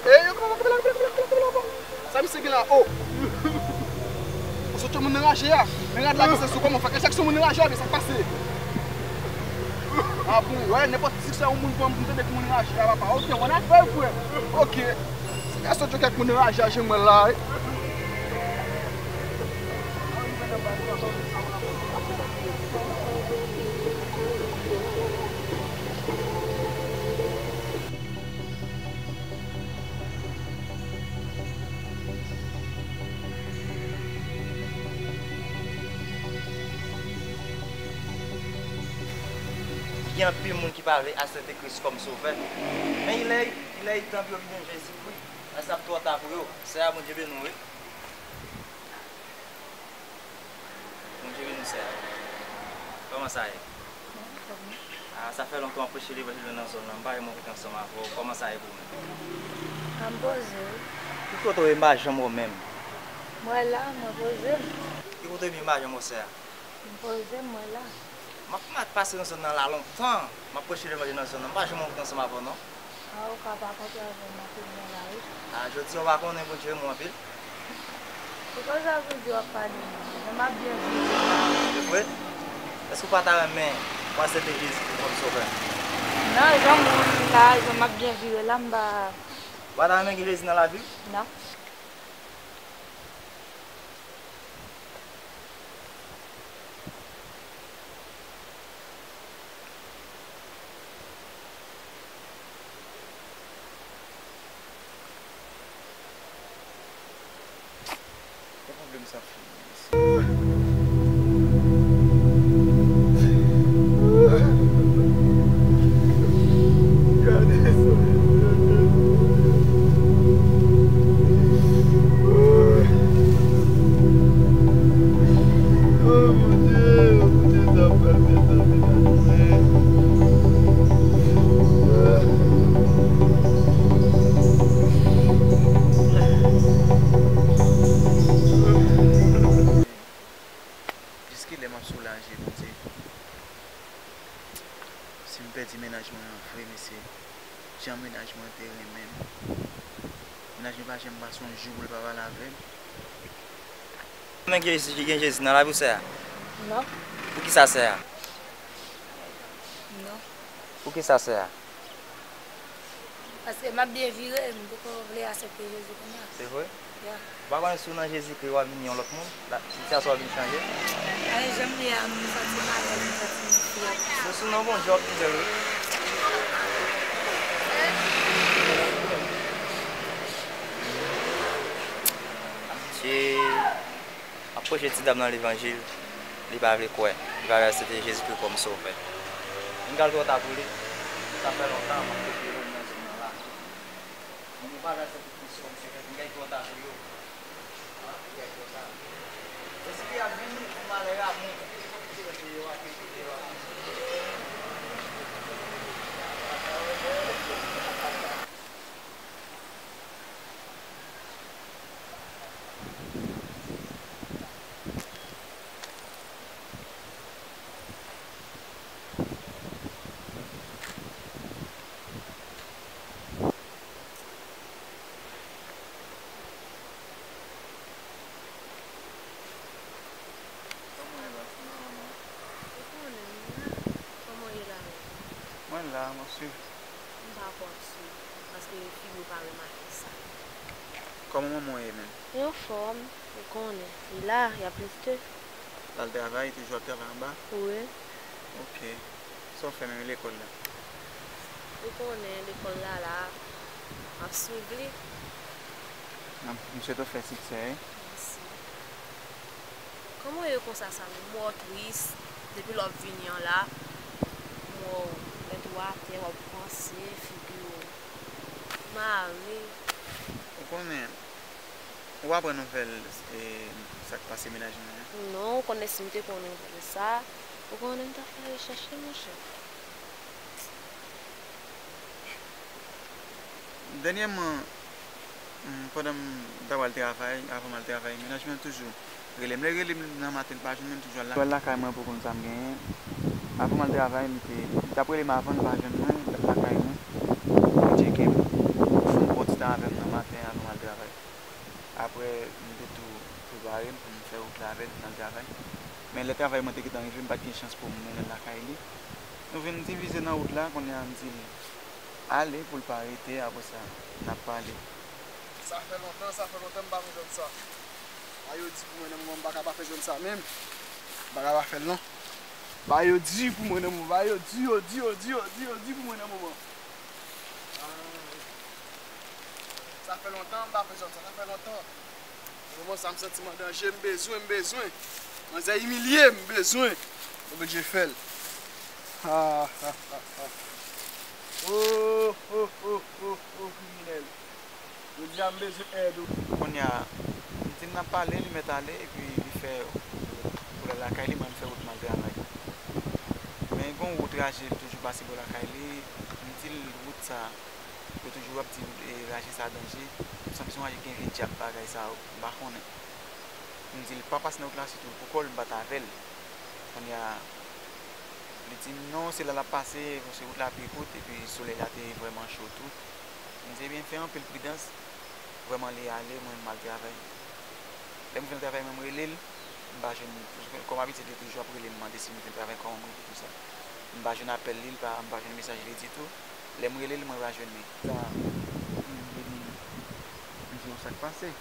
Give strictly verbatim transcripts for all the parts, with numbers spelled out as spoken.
Ey, yo, kanpe la, kanpe la, kanpe la, kanpe la, kanpe la, kanpe la. Sa misye gen la, o. Ou sot yon moun nan raje a. Men rad la ki se sou kòman fè. Chak sou moun nan raje a, men sa k pase. A bon, wè, nenpòt ti sa yon moun pran, m tande k moun raje a, papa. Oke, mwen ap fè vre. Oke. Se ka sot yon kèk moun nan raje a, jan mwen la, wi. Gen anpil moun ki pa vle aksepte Kris kòm Sovè. Men il est, il est temps pou yo vin jwenn Jezikri. Paske ap twò ta pou yo. Sè a, Bondye beni w, wi. Bondye beni w, sè a. Kòman sa ye? Ah, sa fè lontan w ap preche levanjil nan zòn nan, m pa janm rankontre ansanm avè w. Kòman sa ye pou ou menm? Ah, m poze wi. Ki kote w ye m pa janm wè w menm? Mwen la, mwen poze m. Ki kote w ye m pa janm wè w, sè a? M poze m, mwen la. M ap, m ap pase nan zòn nan la lontan. M ap preche levanjil nan zòn nan. M pa janm rankontre ansanm avè w, non. Ah, ou ka pa kontre avè m anpil nan lari. Ah, jodi a w pa konnen Bondye renmen w anpil? Poukisa jodi w ap pale m? Jan m ap byen viv la. Se vre? Èske w pa ta renmen pou aksepte Jezi kòm sovè? Non, jan m la, jan m ap byen viv la, m pa. Ou pa ta renmen gen Jezi nan lavi w? Non. Gade pwoblèm sa fini, mesye. Gade sa, mesye. Oh, Bondye, Bondye, sa pral fè sa, mesye. Jiskilè m ap soulaje, Bondye? Si m pèdi mennaj mwen an vre, mesye, jan mennaj mwen te renmen m. Mennaj mwen pa janm pase yon jou pou l pa pale avè m. Men gen Jezi, gen Jezi nan lavi w, sè a? Non. Poukisa, sè a? Non. Poukisa, sè a? Paske m ap byen vire, m poko vle aksepte Jezi kounye a. Se vre? Ya. Ou pa konnen si w nan Jezikri, w ap vin yon lòt moun? La, sitiyasyon w ap vin chanje? Ay, jan m ye a, m santi m alèz, m santi m fyè. Se sou non Bondye w ap vin bèl, wi. Adje. M ap preche ti dam nan levanjil, li pa vle kwè, li pa vle aksepte Jezikri kòm sovè. Vin kal twò ta pou li, sa fè lontan m ap preche levanjil nan zòn nan la. Moun yo pa vle aksepte Kris kòm sovè, vin kal twò ta pou yo. Vin kal twò ta. Jezikri ap vini pou malè a moun. Kòman w ye la? Kòman w ye la menm? Mwen la, mwen swiv. M pa kwè w ap swiv, paske figi w pa remake sa. Kòman manman w ye menm? Li anfòm, ou konnen. Li la, y ap lite. L al travay, toujou ap travay anba? Wi. Ok. Sa w fè menm lekòl la? Ou konnen lekòl la la, m ap swiv li. M ap, m swete w fè siksè, wi. Mèsi. Kòman w ye konsa sa menm? M wè w tris. Depi lè w ap vini an la, m wè w tèt ou atè, w ap panse, figi w mare. Ou konnen, ou pa pran nouvèl, e, sa k pase mennaj mwen an? Non, ou konnen si m te pran nouvèl sa, ou konnen m t ap fè rechèch li, monchè. Dènyèman, m, pandan m ta pral travay, avan m al travay, mennaj mwen toujou rele m. Lè l rele m nan maten, l pa jwenn mwen, l toujou al lakay mwen pou konn sa m genyen. Avan m al travay, m te, li t ap rele m avan, l pa jwenn mwen, l al lakay mwen. Wè, m te tou prepare m pou m fè wout la avè l pou n al travay. Men lè travay mwen te gentan rive, m pa t gen chans pou m mennen l lakay li. Nou vin divize nan wout la, kounye a m di l ale pou l pa rete, apre sa, n ap pale. Sa fè lontan, sa fè lontan m pa fè zòn sa. Ba yo di pou mwen nan moman m pa ka pa fè zòn sa menm. M pa ka pa fè l non. Ba yo di pou mwen nan moman. Ba yo di, yo di, yo di, yo di, yo di pou mwen nan moman. Sa fè lontan m pa fè zòn sa, sa fè lontan. Moman sa m santi m an danje, m bezwen, m bezwen. Manzè imilye m, m bezwen. Oblije fè l. Ha, ha, ha, ha. Oh, oh, oh, oh, oh, kriminèl. Jodi a m bezwen èd ou. Kounye a, m di n ap pale, li mèt ale, epi li fè wout pou l al lakay li, mwen m fè wout m al travay. Men gen yon wout raje, li toujou pase bò lakay li, m di l wout sa, yo toujou ap di, e, raje sa danje, m santi se yon raje ki gen vye dyab bagay sa, m pa konnen. M di l pa pase nan wout la, sitou l pou kò l, m pa t avè l. Kounye a, li di m non, se la l ap pase, paske wout la pi kout, epi solèy la te vrèman cho tou. M di, ebyen, fè anpil pridans, vrèman li ale, mwen m al travay. Lè m fin travay, mwen m rele l, m pa jwenn li. Paske kòm abitye, li toujou ap rele m, mande si m fin travay, kòman m rive, tou sa. M pa jwenn apèl li, l pa, m pa jwenn mesaj li ditou. Lè m rele l, mwen pa jwenn li. Sa, m vini, m di, w sa k pase?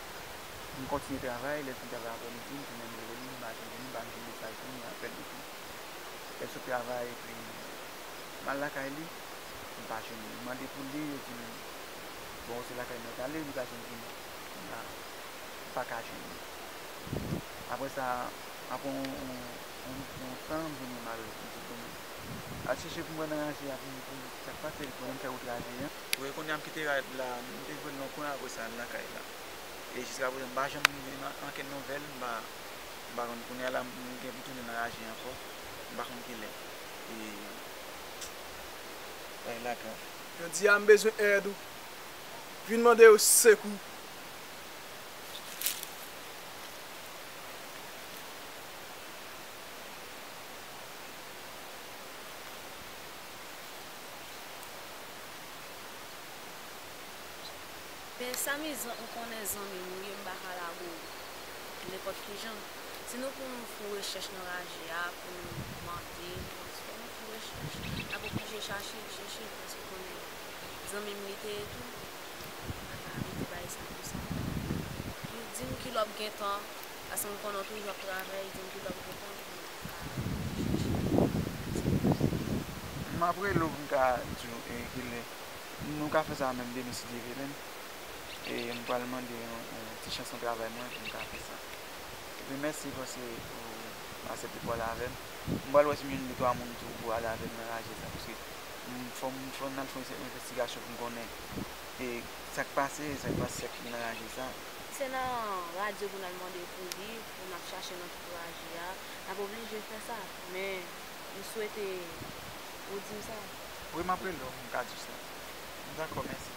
M kontinye travay, lè l fin travay aprèmidi, m tounen m rele li, m pa jwenn li, m pa jwenn mesaj li, ni apèl li tou. Lè l sot travay, epi m al lakay li, m pa jwenn li. M mande pou li, yo di m, bon, se lakay mèt ale, li pa janm vini. M pa, m pa ka jwenn li. Apre sa, apre yon, yon, yon, yon tan, m vini, m al, m di, bon, al chèche pou m wè nan raje a, pou m, pou m, sa k pase, pou m fè wout raje a. Wi, kounye a m kite rad la, m te jwenn l yon kwen, apre sa, l lakay la. E jiskaprezan, m pa janm vin jwenn an-, ankenn nouvèl, m pa, m pa konn kounye a la, m gen pou tounen nan raje ankò, m pa konn kilè. E, bagay la grav. Jodi a, m bezwen èd ou. Vin mande yo sekou. Men Samy, zan-, ou konnen zanmi m ou ye, m pa ka lage w nenpòt ki jan. Si nou pou nou fè yon rechèch nan raje a, pou nou mande, fò nou fè yon rechèch. N ap oblije chache, chèche, paske ou konnen zanmi m li te ye tou. M pa ka rete bay sa konsa. Di m kilè w ap gen tan, paske m konnen w toujou ap travay, di m kilè w ap gen tan pou nou ka chèche. M ap rele w pou m ka di w, e, kilè. Nou ka fè sa menm demen si Dye vle menm. E m pral mande yon, yon ti chans nan travay mwen pou m ka fè sa. Epi mèsi paske ou aksepte pou ale avè m. M pral wè si m jwenn de twa moun tou pou ale avè m nan raje sa, paske m, fò m, fò n al fè yon envestigasyon pou m konnen, e, sa k pase, sa k pase, sa k gen nan raje sa. Se nan radyo pou n al mande pou li, pou n ap chache nan tout raje a. N ap oblije fè sa, men m swete ou di m sa. Wi, m ap rele w, m ka di w sa. Dakò, mèsi.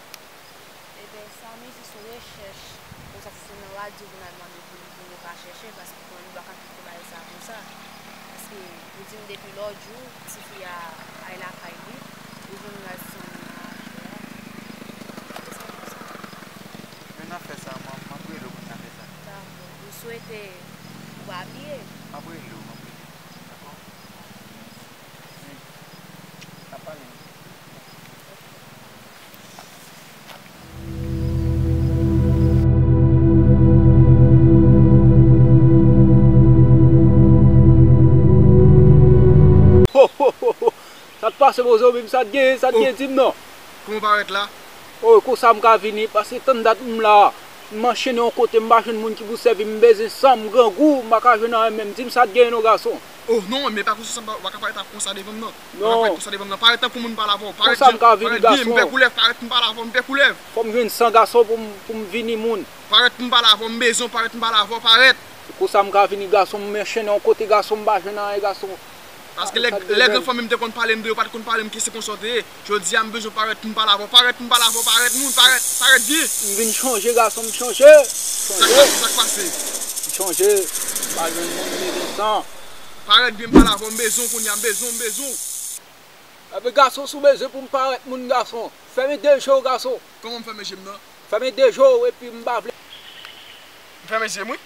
Ebyen, Samy, se sou rechèch, konsa si se nan radyo pou n al mande pou li, pou nou ka chèche, paske konnen nou pa ka kite bagay sa konsa. Paske ou di m depi lòt jou, tifi a al lakay li, ou jwenn rès zanmi an raje a. Se sa konsa. Men n ap fè sa, m, m ap rele w pou n fè sa. Dakò. M swete ou pa bliye. M ap rele w, m ap rele w. Dakò? Mèsi. N ap pale. Ho, ho, ho, ho. Sa k pase, bon, zanmi m, sa t genyen, sa t genyen, di m non. Kòman w parèt la? Oh, konsa m ka vini, paske tann dat m la. M anchene yon kote, m pa jwenn moun ki pou sèvi m, m bezwen san, m grangou, m pa ka jwenn anyen menm. Di m sa t genyen non, gason. Oh non, men pa konsa, w pa ka parèt konsa devan m non. W pa ka parèt konsa devan m non. Parèt tankou moun m pale avè w. Parèt byen, m pè koulèv, parèt m pale avè w, m pè koulèv. Fò m jwenn san, gason, pou m, pou m vini moun. Parèt m pale avè w, m bezwen w, parèt m pale avè w, parèt. Se konsa m ka vini, gason, m anchene yon kote, gason, m pa jwenn anyen, gason. Paske lè, lè gran fanmi m te konn pale m de yo, pa t konn pale m ke se konsa w te ye. Jodi a, m bezwen parèt pou m pale avè w. Parèt pou m pale avè w. Parèt moun, parèt, parèt byen. M vin chanje, gason, m chanje. Sa k pase, sa k pase? M chanje. M pa jwenn moun, m bezwen san. Parèt byen, m pale avè w, m bezwen w kounye a, m bezwen w, m bezwen w. Epi gason, si w bezwen pou m parèt moun, gason, fèmen de je w, gason. Kòman m fèmen je m nan? Fèmen de je w, epi m pa vle. Fèmen je m, wi.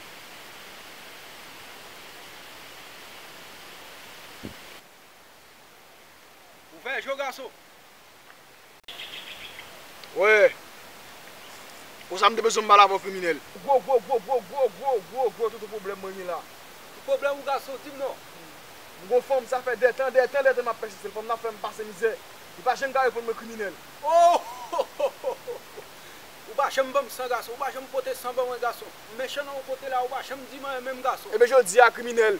Ouvè je w, gason. Wè. Konsa m te bezwen m pale avè w, kriminèl. Gwo, gwo, gwo, gwo, gwo, gwo, gwo, gwo, tout pwoblèm mwen gen la. Ki pwoblèm ou, gason? Di m non. M gon fanm, sa fè dètan, dètan, dètan m ap pèsiste l. Fanm nan ap fè m pase mizè. Li pa janm ka reponn mwen, kriminèl. Oh! Ou pa janm ban m san, gason. Ou pa janm pote san ban mwen, gason. Mechan nan yon kote la, ou pa janm di m anyen menm, gason. Ebyen, jodi a, kriminèl,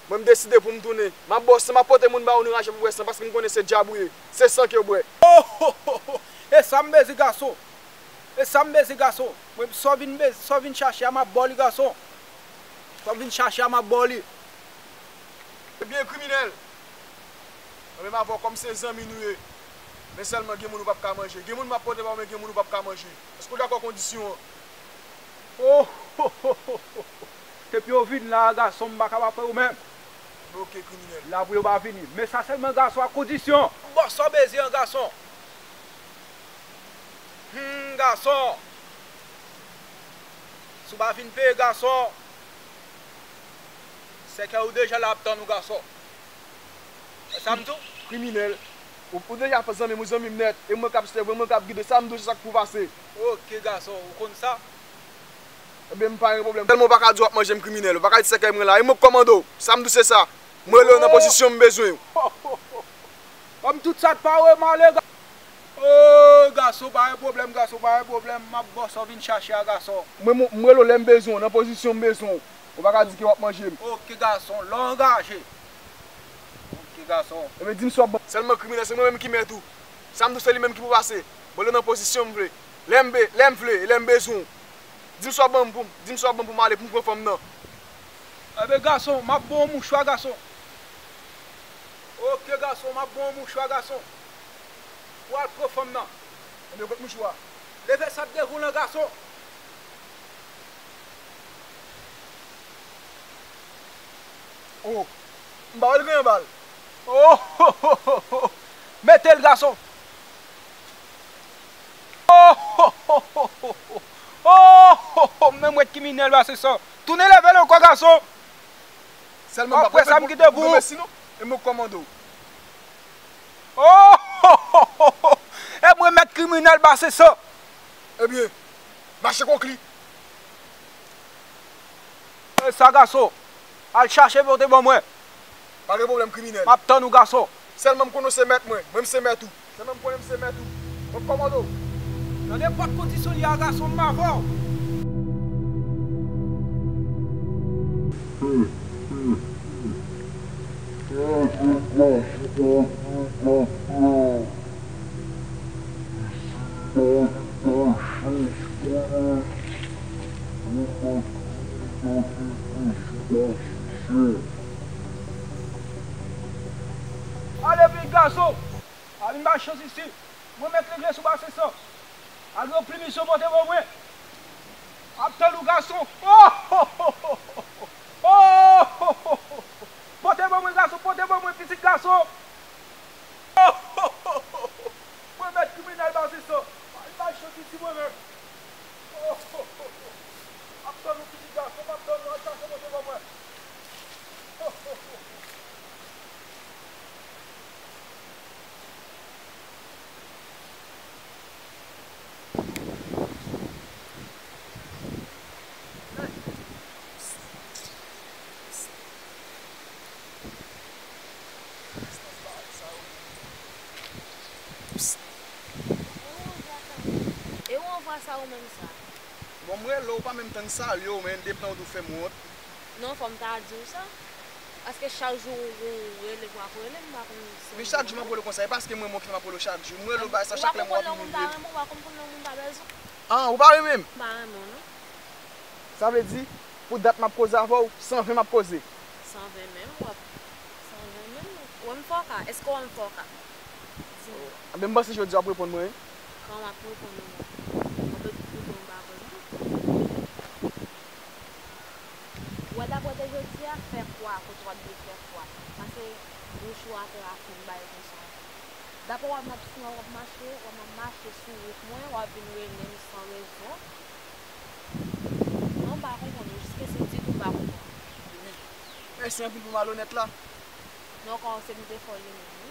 mwen, m deside pou m tounen. M ap ba w san, m ap pote moun ba w, nou raje pou bwè san, paske m konnen se dyab ou ye. Se san ke w bwè. Oh, oh, oh, oh. E sa m bezwen, gason. E sa m bezwen, gason. Mwen, sa w vin bezwen, sa w vin chache a, m ap ba w li, gason. Sa w vin chache a, m ap ba w li. Ebyen, kriminèl, mwen menm avè w kòm se zanmi nou ye. Men sèlman gen moun ou p ap ka manje. Gen moun m ap pote ba w, men gen moun ou p ap ka manje. Èske w dakò kondisyon an? Oh, oh, oh, oh, oh. Depi w vin la a, gason, m pa ka pa pran ou menm. Oke, kriminèl. La pou yo pa vini. Men sa sèlman, gason, ak kondisyon. Bon, sa w bezwen an, gason. Hmm, gason. Si w pa vin peye, gason, sèkèy ou deja la ap tann ou, gason. E sa m di w? Kriminèl. Ou, ou deja fè zanmi m, ou zanmi m nèt. E mwen k ap sèvi w, e mwen k ap gide w. Sa m di w, se sa k pou pase. Oke, gason, ou konn sa? Ebyen, m pa gen pwoblèm. Sèlman ou pa ka di w ap manje m, kriminèl. Ou pa ka di sèkèy mwen la. E mwen k kòmande w. Sa m di w, se sa. Mwen rele w nan pozisyon m bezwen w. Kòm tout sa t pa w e m ale, ga-, oh, gason, pa gen pwoblèm, gason, pa gen pwoblèm. M ap ba w sa w vin chache a, gason. Mwen, mwen, m rele w lè m bezwen w, nan pozisyon m bezwen w. Ou pa ka di ke w ap manje m. Oke, gason, lè w angaje. Oke, gason. Ebyen, di m sa w ap ban m. Sèlman, kriminèl, se mwen menm ki mèt ou. Sa m di w, se li menm ki pou pase. Mwen rele w nan pozisyon m vle. Lè m be-, lè m vle, e lè m bezwen w. Di m sa w ap ban m pou m, di m sa w ap ban m pou m ale, pou m pran fanm nan. Enben, gason, m ap ba w yon mouchwa, gason. Oke, gason, m ap ba w yon mouchwa, gason. Pou w al pran fanm nan. Enben, kot mouchwa a? Leve sa k devan w lan, gason. Oh, m pa wè l gen anba l. Oh, oh, oh, oh, oh. Mete l, gason. Oh, oh, oh, oh, oh. Oh, oh, oh, men mwen kriminèl, ba se sa. Tounen leve l ankò, gason. Sèlman m p ap fè sa, m kite pou ou. Mèsi non. E mwen k kòmande w. Oh, oh, oh, oh, oh. E mwen mèt kriminèl, ba se sa. Ebyen, mache konkli. E sa, gason. Al chache pote ban mwen. Pa gen pwoblèm, kriminèl. M ap tann ou, gason. Sèlman m konnen w se mèt mwen. Mwen, m se mèt ou. Sèlman m konnen m se mèt ou. Mwen k kòmande w. Nan nenpòt kondisyon li a, gason, m avè w. Ale vit, gason! Al vin bay chans isit. Mwen mèt regle sou ba se san. Al gen yon pli misyon pote ban mwen. M ap tann ou, gason. Oh, oh, oh, oh, oh. Oh, oh, oh, oh. Pote ban mwen, gason, pote ban mwen, pitit gason. Oh, oh, oh, oh, oh. Mwen mèt kriminèl ba se san. Al bay chans isit mwen menm. Oh, oh, oh, oh. M ap tann ou, pitit gason, m ap tann ou, al chache pote ban mwen. Oh, oh, oh. E ou anvwa sa ou menm sa? Bon, m rele w, ou pa menm tann salye w, men depi nan ou tou fè m wont. Non, fò m ta di w sa. Paske chak jou ou, ou rele pou w ap rele m, m pa konn si. Men chak jou m ap rele w konsa, e paske mwen menm ki m ap rele w chak jou. M rele w bay sa chak lè m wè w ap imilye m. Ou pa konn konn nan moun pa bezwen. Ah, ou pa renmen m? M pa renmen w, non. Sa vle di, pou dat m ap koze avè w, san ven m ap koze. San ven menm, w ap, san ven menm. Ou wè m fòka? Èske w wè m fòka? Di m. Enben, m panse jodi a w ap reponn mwen, wi. Kòman m ap reponn ou menm? Ou te, ou te, ou pa konn tou. Ou wè, dapre de jodi a, fè kwa kote w ap dwe fè kwa. Pase bouch ou atè a fin bay konsa. Dapre w ap, m ap, si w ap mache, w ap mache sou wout mwen, w ap vin rele m san rezon. Non, pa konprann ou, jiskaske ditou m pa konprann. Mèsi anpil pou malonèt la. Non, kòmanse m te fò li menm, wi.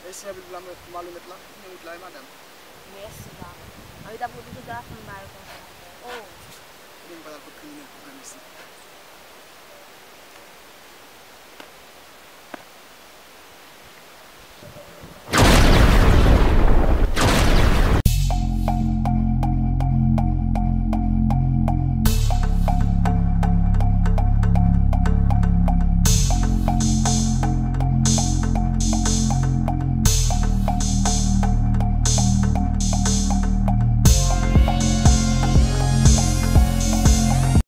Mèsi anpil pou la- pou malonèt la. Kounya wout la, wi, madanm. Mèsi, papa. Anvi ta pou toujou ta fè m mal konsa ankò. Oh! Kounya m pa t al kot kriminèl pou fè mèsi.